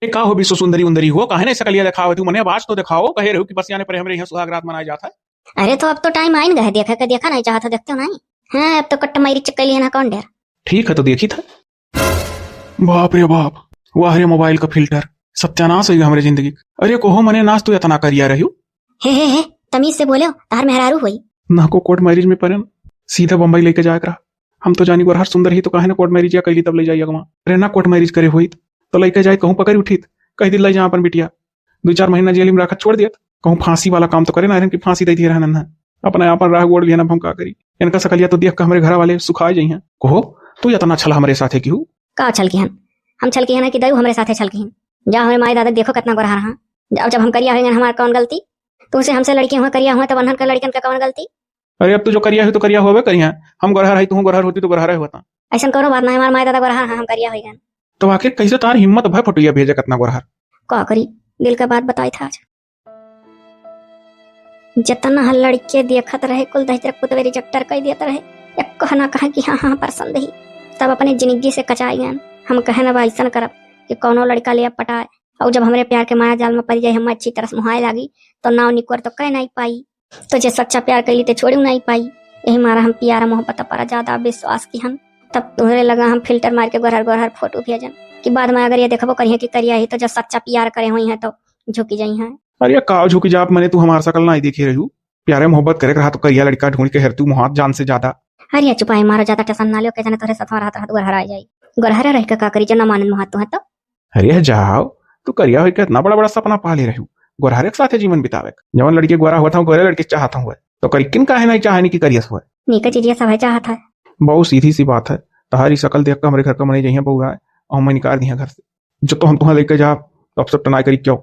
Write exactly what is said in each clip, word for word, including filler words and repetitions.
ए, का हो विश्व सुंदरी उंदरी हो, काहे नहीं सकलिया देखावत हो? मने आवाज तो देखाओ, कहे रहू कि बसियाने पर हमरे यहाँ सुहाग रात मनाया जाता है। अरे तो अब तो टाइम आइन गए, देखे के देखा नहीं चाहत हो, देखते हो नहीं? हाँ, अब तो कट्ट मारी चक्कर लिया ना कौन डेर। ठीक है तो देखी था। बाप रे बाप, वाह रे मोबाइल का फिल्टर, सत्यानाश होइगा हमरे जिंदगी। अरे कोहो मने नास तू इतना करिया रह्यू। हे हे हे, तमीज से बोले, तार मेहरारू होई। ना को कोर्ट मैरिज में परेन, सीधा बम्बई लेके जाए करा। हम तो जानी गोरहर सुंदर ही तो काहे ना कोर्ट मैरिज या कैली तब ले जाई अगवा। अरे ना कोर्ट मैरिज करे होई तो लइके जाए कहूँ पकड़ उठित, कह दिल ले जा अपन बिटिया। दो चार महीना जेल में रखत छोड़ दियत, कहूँ फांसी वाला काम तो करे ना रहन कि फांसी दे दिए रहन ना। अपने आपन राह गोड़ लिया ना, हम का करी। इनका सकलिया तो देख के हमरे घर वाले सुखा जइहें। कोहो, तू इतना छल हमरे साथे की हूँ। का छल किहन? हम छल किहन कि दऊ हमरे साथे छल किहन। जा हमरे माई दादा देखो कितना गोरहर हाँ। अब जब हम करिया होइगन हमार कौन गलती? तुमसे हमसे लड़के हुआ करिया हुआ तब अनहन का लड़कन का कौन गलती? अरे अब तू जो करिया है तो करिया होबे करिया, हम गोरहर है, तू गोरहर होती तो गोरहर होता। ऐसन कोनो बात ना है, हमार माई दादा गोरहर हाँ, हम करिया होइगन। तो आखिर कैसे तार हिम्मत भय फटुइया भेजे कितना गोरहर? का करी, दिल का बात बताई था आज। जतना हर लड़के देखत रहे, कुल दहिजरक पुतवे रिजेक्टर कई देत रहे। एक कहना कहा कि हाँ, हाँ, पसंद ही। तब अपने जिंदगी से कचाई गन। हम कहे ना बा ऐसन करब कि कौनो लड़का ले पटाए। और जब हमरे प्यार के माया जाल में पड़ जाए, हम अच्छी तरह से मुहाए लागी, तो नाव निकोर तो कह नहीं पाई। तो जे सच्चा प्यार कैली, ते छोड़ू नहीं पाई। यही मारा हम प्यार मोहब्बत पर ज्यादा विश्वास किहन। तब तोहरे लगा हम फिल्टर मार के गोरहर गोरहर फोटो भेजन कि बाद में अगर ये देखबो करिए कि करिया ही, तो जो सच्चा प्यार करे हुई हैं तो झुकी जाई हैं। अरे का झुकी जाप, मने तू हमार शकल ना देखे रहू। प्यारे मोहब्बत करे के रहा तो करिया लड़का ढूंढ के हेरतू मोहात जान से ज्यादा। अरे चुपाई मारो, ज्यादा टेंशन ना लियो, के जाने तोहरे साथ रहत रहत गोरहर आ जाई। गोरहर रह के का करी, जो ना मानन मोहात तू है तो। अरे जाओ, तू करिया होई के इतना बड़ा बड़ा सपना पा ले रहू, गोरहरे के साथे जीवन बितावे के। जवन लड़की गोरा हुआ था, गोरे लड़की चाहत हुआ, तो करी किन काहे नहीं चाहे नहीं कि करियस हुआ। नीके चीजिया सब है चाहत है। बहुत सीधी सी बात है, तहारी शकल देख के हमरे घर का मने जइया बउराए और मैं निकाल दिया घर से। जो तो हम तुहाँ लेके जाब, तो अब सब टनाई करी क्यों?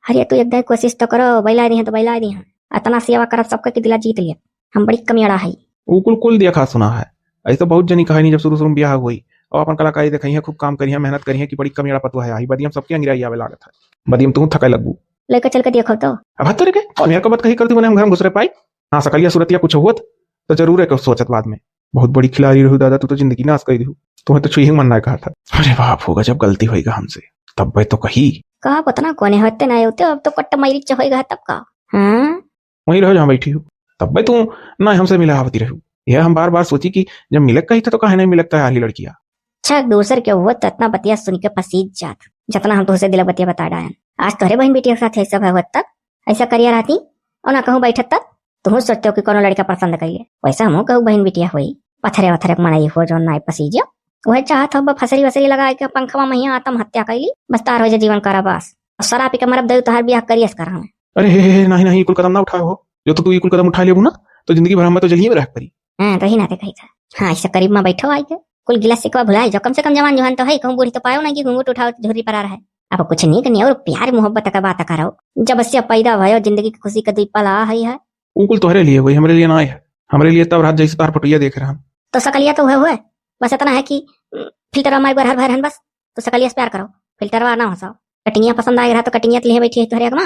अरे तू एक दाई कोशिश तो करो, बैला दिया तो बैला दिया। इतना सेवा करब सबके कि दिला जीत लिया। हम बड़ी कमियाड़ा है। ऊ कुल कुल देखा सुना है। ऐसे बहुत जनी कहानी जब शुरू शुरू में ब्याह हुई और अपन कलाकारी देखई है, खूब काम करी है, मेहनत करी है कि बड़ी कमियाड़ा पतुआ है, आई बदियम सबके अंगिराई आवे लागत है, बदियम तू थके लगबू। लेके चल के देखो तो। अब हद तोरे के, कौन यार का बात कही करती, मने हम घर में घुसरे पाई। हाँ, सकलिया सूरतिया कुछ होत तो जरूर है कि सोचत बाद में। बहुत बड़ी खिलाड़ी रहू दादा, तू तो जिंदगी नाश कर दिहू। तुम्हें तो छुई ही मन ना कहा था। अरे बाप होगा, जब गलती होइगा हमसे, तब मैं तो कही। का पता ना कोने होते ना होते, अब तो कट्ट मारी च होइगा तब का। हाँ? वहीं रहो जहाँ बैठी हो, तब भाई तू ना हमसे मिला आवती रहू। यह हम बार बार सोची कि जब मिले कही था तो काहे नहीं मिलत था आली लड़किया। अच्छा, दूसर के हुआ तो इतना बतिया सुन के पसीज जात, जितना हम तुझसे दिल बतिया बता डायन। आज तोहरे बहन बेटी के साथ ऐसा हुआ तब ऐसा करिया रहती और ना कहूँ बैठत तब। तुहूँ सोचते हो कि कोनो लड़का पसंद कइले, वैसा हमहूँ कहू बहन बेटिया होई। पथरे वथरे के मनई हो जो नाई पसीजियो, वह चाहत हो फसरी वसरी लगा के पंखवा महिया आत्महत्या कैली, बस तार हो जा जीवन कारावास। और शराब पी के मरब दे तोहार बियाह करियस करावे। अरे हे, हे, हे, नहीं, नहीं, ई कुल कदम ना उठाओ हो। जो तो तू ई कुल कदम उठा लेबू ना, तो जिंदगी भर हमें तो जलिए में रह पड़ी। हाँ, तो ही ना देखा था। हाँ, ऐसे करीब में बैठो आई के। कुल गिला शिकवा भुलाई जो, कम से कम जवान जुहान तो है, कहूँ बूढ़ी तो पायो ना कि घूंघट उठाओ झुर्री पर आ रहा है। अब कुछ नहीं करनी और प्यार मोहब्बत का बात करो। जब से पैदा भयो जिंदगी की खुशी का दुई पल आ है, है। ऊ कुल तोहरे लिए हुई, हमरे लिए ना आए है। हमरे लिए तब रात जैसे तार पटुइया देख रहा। तो सकलिया तो हुए हुए, बस इतना है कि, उम, फिल्टर मार भर भर हन बस। तो सकलिया से प्यार करो, फिल्टरवा ना हंसाओ। कटिंगिया पसंद आए रहा तो कटिंगिया तो लिए बैठी है तोहरे अगवा।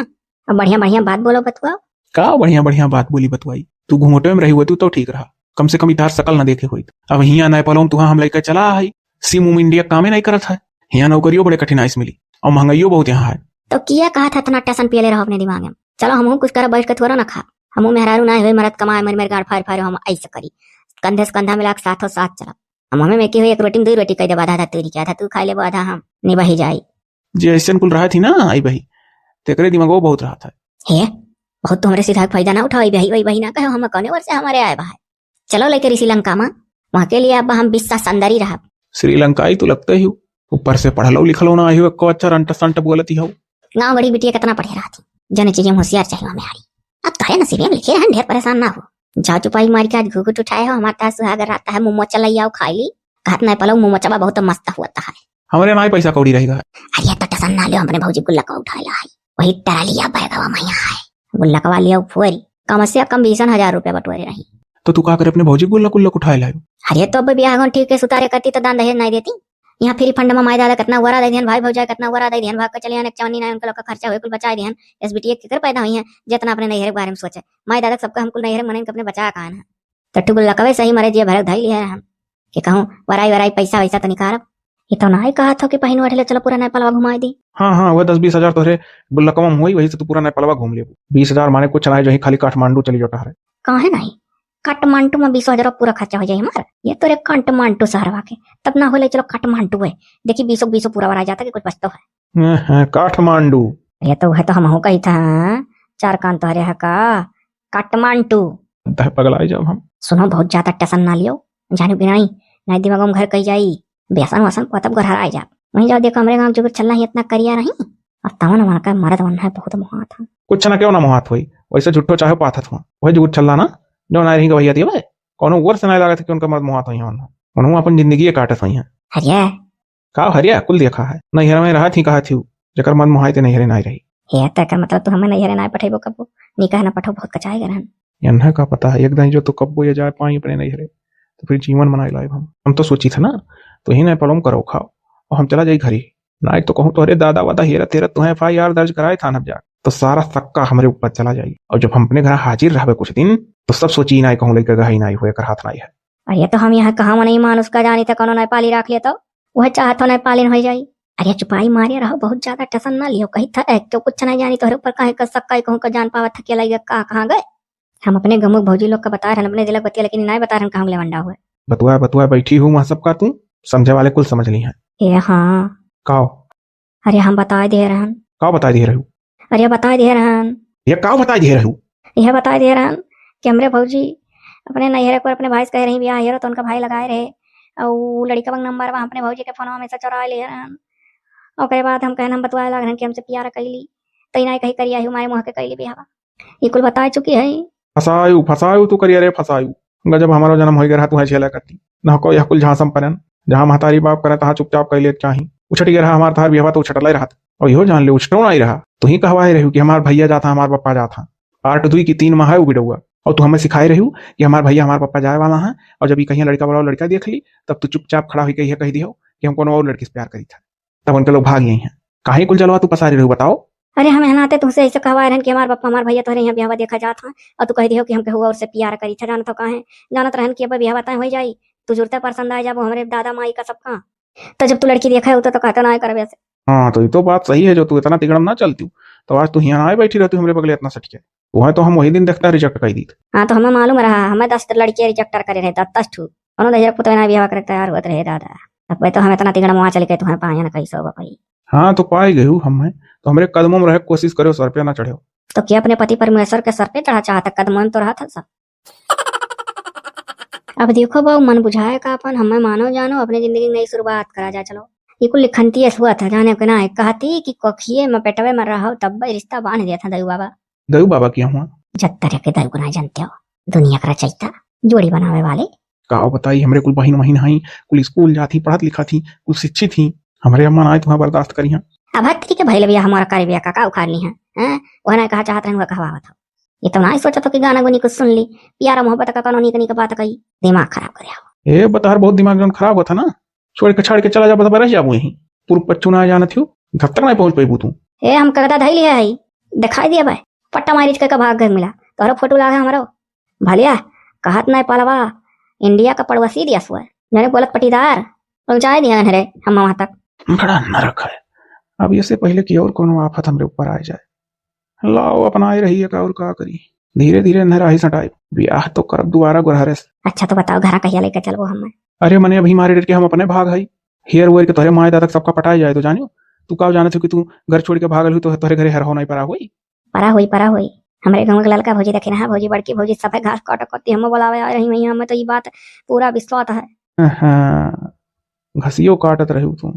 अब बढ़िया बढ़िया बात बोलो बतुआ। का बढ़िया बढ़िया बात बोली बतुआई? तू घूंघटे में रही हुई, तू तो ठीक रहा, कम से कम इतार सकल ना देखे होई। अब हिया नए पलौम तुहा हम लेके चला है, सिम उम इंडिया कामे नहीं करत है। हिया नौकरियों बड़े कठिनाई से मिली और महंगाइयों बहुत यहाँ है। तो किया कहा था इतना टेंशन पियले रहो अपने दिमाग में? चलो हमहू कुछ करब बैठ के थोड़ा ना खा। हमहू मेहरारू ना होई मरद कमाए मर मेरे गाड़ फाड़ फाड़ हम ऐसे करी। कंधे से कंधा मिला के साथों साथ चलब। हम हमें में की होई एक रोटी में दो रोटी कह देबा, आधा आधा तेरी के आधा तू खा लेबो आधा हम निभाई जाई। जे ऐसन कुल रहा थी ना आई बही, तेकरे दिमागो बहुत रहा था। हे, बहुत तो हमरे सीधा फायदा ना उठाओ, आई बही, वही बही ना कहो हम कौने ओर से हमारे आए बा है। चलो लेके श्रीलंका में, वहाँ के लिए अब हम बीस साल अंदर ही रहब। श्रीलंकाई तो लगते ही हो, ऊपर से पढ़लो लिखलो ना आई हो, एको अच्छा रंट संट बोलती हो। गाँव बड़ी बिटिया कितना पढ़े रहती, जने चीजें होशियार चाहिए हमें हारी। अब तोहरे नसीबे में लिखे रहन, ढेर परेशान ना हो। जाओ चुपाई मार के आज घुघुट उठाए हो, हमारे तास सुहाग रात है, मोमो चलाई आओ खाई ली। कहत नहीं पलो मोमो चबा बहुत मस्त हुआ है। हमारे ना ही पैसा कौड़ी रहेगा। अरे तो टेंशन ना लियो, हमने भौजी गुल्लक उठाए ला है, वही टरालिया बैगवा में यहाँ है, गुल्लकवा लियो फोरी, कम से कम बीसन हजार रुपया बटोरे रही। तो तू का करे अपने भौजी गुल्लक गुल्लक उठाए लायो? अरे तो अब ब्याह गौन ठीक है सुतारे करती तो दान दहेज नहीं देती। यहाँ फ्री फंड में माई दादा कितना वरा दे दिहन, भाई भौजाई कितना वरा दे दिहन, भाग के चले आने चवन्नी ना उनके लोग का खर्चा हुए कुल बचाए दिहन। एस बिटिया के कर पैदा हुई है जितना अपने नैहर के बारे में सोचे। माई दादा सबका हम कुल नैहर मने अपने बचाया कहा है। तो ठुकुल लकवे सही मरे जिए भरक धाई लिया हम कि कहूँ वराई वराई पैसा वैसा तो निकारब। ई तो नाहीं कहत हो कि पहिनवा ढेले चलो पूरा नेपालवा घुमाई दी। हाँ, हाँ, वह दस बीस हजार तोहरे गुल्लकवा में होई, वही से तू पूरा नेपालवा घूम लेबू। बीस हजार माने कुछ नाहीं, जो ही खाली काठमांडू चली जाता है। काहे नाहीं? काठमांडू में बीस हजार पूरा खर्चा हो जाई हमार। ये तोरे काठमांडू शहरवा के, तब ना होले चलो काठमांडू है। देखी बीसों बीसों पूरा वरा जाता कि कुछ बचतो है। हाँ, हाँ, काठमांडू। ये तो है तो हमहू कही था, चार कान तोहरे है का? काठमांडू। दह पगलाई जाब हम। सुनो, बहुत ज्यादा टेंशन ना लियो, जाने बिनाई, नाहीं दिमाग में घर कही जाई। बेसन वसन पतब घर हराई जाब। वहीं जाओ, देखो, हमरे गाँव जुगुर छल्ला ही इतना करिया रही, और तवन वनका मरद वन है बहुत मोहात है। कुछ ना क्यों ना मोहात होई, वैसे झूठो चाहे पाथत हुआ। वही जुगुर छल्ला ना, जो ना रही गवैया थी भाई, कौनो ओर से ना लागत कि उनका मरद मोहात होई हैं। उन्हों अपन जिंदगी काटत होई हैं। अरे, का हरिया कुल देखा है, नैहर में रहत ही कहा थी, जेकर मन मोहाई ते नैहरे नाहीं रही। हे, त एकर मतलब तू हमें नैहरे नाहीं पठेबो कबो, निकाह ना पठो, बहुत कचाए गए रहन। यन्हा का पता है, एक दिन जो तू कब्बो ये जाए पाई अपने नैहरे, तो फिर जीवन मनाई लाइब हम। हम तो सोची था ना, तो ही नाहीं पलम करो खाओ, और हम चला जाई घरी। नाहीं तो कहूँ तोहरे दादा वादा हेरा तेरा तुहें एफ आई आर दर्ज कराए थाना जा, तो सारा सक्का हमरे ऊपर चला जाई। और जब हम अपने घर हाजिर रहबे कुछ दिन, तो सब सोची नाहीं कहूँ लइका गहाई नाहीं हुए, कर हाथ नाहीं है। अरे तो हम यहाँ कहाँ मनई मानुस का जानी था, कौनो नेपाली राख लेतो, वह चाहत हो नेपालिन हो जाई। अरे चुपाई मारे रहो, बहुत ज्यादा टेंशन ना लियो, कही था, "ए, क्यों कुछ नहीं जानी, तोहरे ऊपर काहे का शक, काहे कहूँ का जान पावत था, के लगे का, कहाँ गए?" हम अपने गमुक भौजी लोग का बता रहन, अपने दिलक बतिया, लेकिन नाय बता रहन कहाँ लेवंडा हुए। बतुआ, बतुआ बैठी हूँ, वहाँ सबका तू समझे वाले कुल समझ ली हैं। ए हाँ। काओ? अरे हम बताए दे रहन। काओ बताए दे रहू? अरे बताए दे रहन। ये काओ बताए दे रहू? यह बताए दे रहन कि हमरे भौजी अपने नैहरे पर अपने भाई से कहे रही बियाह हेरो, तो उनका भाई लगाए रहे। और उ लड़िका बंग नंबर बा अपने भौजी के फोनवा में से चोरा ले रहन। ओकरे बाद हम कहन, हम बतुआए लाग रहन कि हमसे प्यार कैली, तो इनाई कही करिया ही मारे मुँह के कैली बियाह। ये कुल बताए चुकी है। फसायु, फसायु तू करिया रे, फसायु। गजब हमारो जन्म होई गए रहा, तू है झेला करती। ना को यह कुल झांसम परन, जहाँ महतारी बाप करे, तहाँ चुपचाप कर ले चाही। उछट गए रहा हमार तहार बियाह, तो उछटले रहत। और इहो जान ले, उछटो नहीं रहा। तू ही कहवाए रहू कि हमार भैया जाता, हमार पप्पा जाता। पार्ट दुई की तीन माह है उ बिडौआ। और तू हमें सिखाए रहू कि हमार भैया, हमार पप्पा जाए वाला हैं, और जब ये कहीं लड़का वाला लड़का देख ली, तब तू चुपचाप खड़ा होई के यह कह दियो कि हम कोनो और लड़की से प्यार करी था। तब उनके लोग भाग गई हैं। काहे कुल जलवा तू पसारी रहू, बताओ? अरे, हम एहनाते तुहसे ऐसे कहवाए रहन कि हमार पप्पा, हमार भैया तोहरे यहाँ बियाहवा देखा जात हैं, और तू कह दियो कि हम केहू और से प्यार करी था। जानत हो काहे? जानत रहन कि अब बियाहवा तय हो जाई, तू जुरते पसंद आ जाबो हमरे दादा माई का सबका। तो जब तू लड़की देखा है, तो, तो कहता ना करबे से। हाँ, तो ये तो बात सही है, जो तू इतना तिगड़म ना चलती, तो आज तू हियाँ ना आए बैठी रहती हमरे बगले इतना सटके। वह तो हम वही दिन देखता रिजेक्ट कर दी। हाँ, तो हमें मालूम रहा, हमें दस लड़कियाँ रिजेक्ट करे रहे, दस, दस ठू। कोनो दहिजरा पुतवे ना बियाह करे तैयार हुआ रहे दादा। अब तो हम इतना तिगड़ा मुआ चल के तुम्हें पाए ना कैसे होगा भाई। हाँ, तो पाए गए हूँ हमें, तो हमरे कदमों में रहे कोशिश करो, सर पे ना चढ़ो। तो क्या अपने पति परमेश्वर के सर पे चढ़ा चाहता, कदमों में तो रहा था सब। अब देखो बाऊ, मन बुझाए का अपन, हमें मानो जानो, अपने जिंदगी की नई शुरुआत करा जा, चलो। ये कुल लिखनती ऐस हुआ था, जाने के ना है, कहती कि कोखिए में पेटवे में रहो, तब रिश्ता बांध दिया था दयू बाबा। दयू बाबा किया हुआ? जब तरह के दयू को ना जानते हो, दुनिया का रचयिता, जोड़ी बनावे वाले। का बताई, हमरे कुल बहिन वहिन हई, कुल स्कूल जात ही, पढ़त लिखत ही, कुल शिक्षित ही, हमरे अम्मा ना आए तुम्हें बर्दाश्त करी हैं। अब हर तरीके भइल भैया हमारा कार्य भैया का, का उखाड़ ली हैं, हैं? वह ना कहा चाहत रहन, वह कहवावत हो। ये तो ना सोचत हो कि गाना गुनी कुछ सुन ली, प्यारा मोहब्बत का कोनो नीक नीक बात कही, दिमाग खराब करे हो। ए, बतहर बहुत दिमाग जौन खराब होता ना, छोड़ के छाड़ के चला जा, बस बरस जाबू यहीं। पूर्व पच्छू ना जानत हो, घर तक नहीं पहुंच पैबू तू। ए, हम कगदा धई लिया है, दिखाई दिया भाई, पट्टा मारी के का भाग गए मिला, तोहरा फोटो लागा हमरो। भलिया, कहत नहीं पलवा, इंडिया का पड़ोसी दिया सुआ, जाने बोलत पटीदार, पहुंचाए दिया रे हम वहां तक। बड़ा नरक है, अब इससे पहले कि और कोनो आफत हमरे ऊपर आ जाए। लाओ, अपनाए रहिए का और का करी, धीरे धीरे अंधेरा ही सटाए। ब्याह तो करब दुआरा गोरहरे से। अच्छा, तो बताओ, घरा कहिया लेके चलबो हमें? अरे मने, अभी मारे डर के हम अपने भाग हई, हेर वेर के तोहरे माए दादा के सबका पटाए जाए तो जानियो। तू का जानत हो कि तू घर छोड़ के भागल हुई तो तोहरे घरे हर हो नहीं परा हुई? परा हुई, परा हुई। हमरे गाँव के ललका भौजी देखे ना, भौजी, बड़की भौजी, सब घास काट करती, हम बोलावे आ रही हुई, हमें तो ये बात पूरा विश्वास है। हाँ, घसियो काटत रहू तू।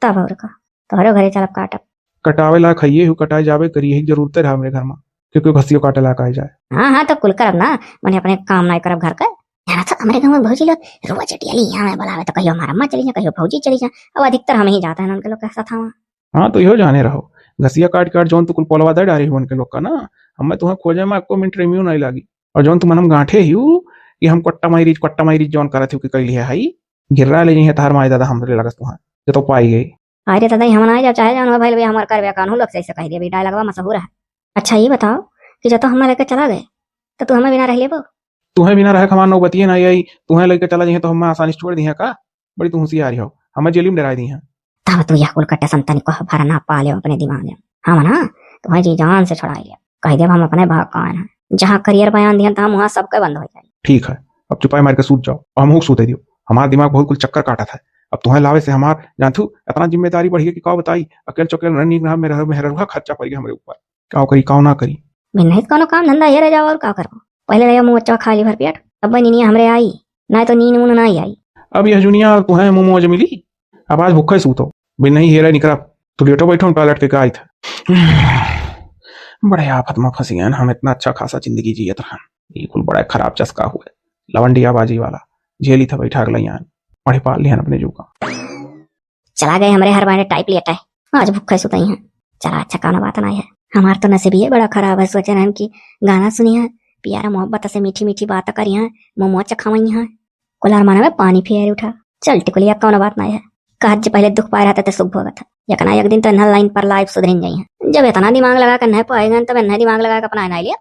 तब और का, तोहरे घरे चलब काटब। कटावे लायक हइये हु, कटाए जाबे करी, यही जरूरते रहा हमरे घर में, क्योंकि घसियो काटे लायक आए जाए। हाँ, हाँ, तो कुल करब ना, मने अपने काम नाई करब घर के। जाना था, हमरे गाँव में भौजी लोग रोज डेली यहाँ में बोलावे, तो कहियो हमार अम्मा चली जा, कहियो भौजी चली जा। अब अधिकतर हम ही जाते हैं उनके लोग के साथ। हाँ, तो इहो जाने रहो, घसिया काट काट जौन तू कुल पोलवा दे डारे हुआ उनके लोग का ना, हमें तुम्हें खोजे में एको मिनट रिम्यू नहीं लागी। और जौन तुम हम गांठे ही हु कि हम कोट्टा माई रिच, कोट्टा माई रिच जौन करत हो कि कैली है, हाई गिर्रा ले जइहे तहार माई दादा हमरे लगस तुहां, जो तो पाई गई। अरे दादा, हम ना जा चाहे जान हो भाई, हमार करबे कानू लोग से ऐसे कह दिया, भी डायलॉगवा मशहूर है। अच्छा, ये बताओ कि जब तो हमें लेके चला गए, तो तू हमें बिना रह लेबो? तुम्हें बिना रहे हमार नौबतिये ना आई, तुम्हें लेके चला जइहे तो हम आसानी से छोड़ दिहे का? बड़ी तू होशियारी हो, हमें जेली में डराई दिहैं। तब तू यह कुल कट्टा संतनी को भरा ना पा ले अपने दिमाग में। हम ना तुम्हें जी जान से छुड़ाई ले, कह देब हम अपने भाग का आए हैं। जहाँ करियर बयान दिहन तहाँ वहाँ सबके बंद हो जाए। ठीक है, अब चुपाई मार के सूत जाओ, अब हमहू सूते दियो। हमार दिमाग बहुत कुल चक्कर काटत है। अब तुम्हें लावे से हमार जानथू इतना जिम्मेदारी बढ़ गई कि का बताई। अकेल चुकेल रनिंग रहा मेरा मेहररुआ खर्चा पड़ गया हमरे ऊपर। का करी का ना करी। बिन नहीं तो कोनो काम धंधा ये रह जाओ और का करबो। पहले ले मुँह अच्छा खा ली भर पेट, तब नीनिया हमरे आई, ना तो नीन उन ना आई। अब यह जुनिया तुम्हें मोमोज मिली। अब आज भूखे सूतो, बिन नहीं हेरे निकरा। तू लेटो बैठो, हम टॉयलेट के आई था। बड़े आफत में फंस गए हम, इतना अच्छा खासा जिंदगी जियत रहन, ये कुल बड़ा खराब चस्का हुए। लवंडियाबाजी वाला झेली था बैठा अगला यहाँ, बड़े पाल लिहन अपने जू का। चला गए हमरे हर बारे टाइप लेटा है, आज भूखे सुतई हैं। चला अच्छा कौनो बात ना है। हमार तो नसीब ये बड़ा खराब है, सोचे रहन कि गाना सुनी है, प्यारा मोहब्बत से मीठी मीठी बात करी है, मोमो चखावई है। कुलार माना में पानी फेर उठा। चल टिकुलिया कौनो बात ना है, कहत जे पहले दुख पाए रहते ते सुख भोगत है। एक ना एक दिन तो इन्हर लाइन पर लाइफ सुधरिन जाई है। जब इतना दिमाग लगा कर नहीं पाएगा तब इन्हें दिमाग लगा कर अपना ना लिया।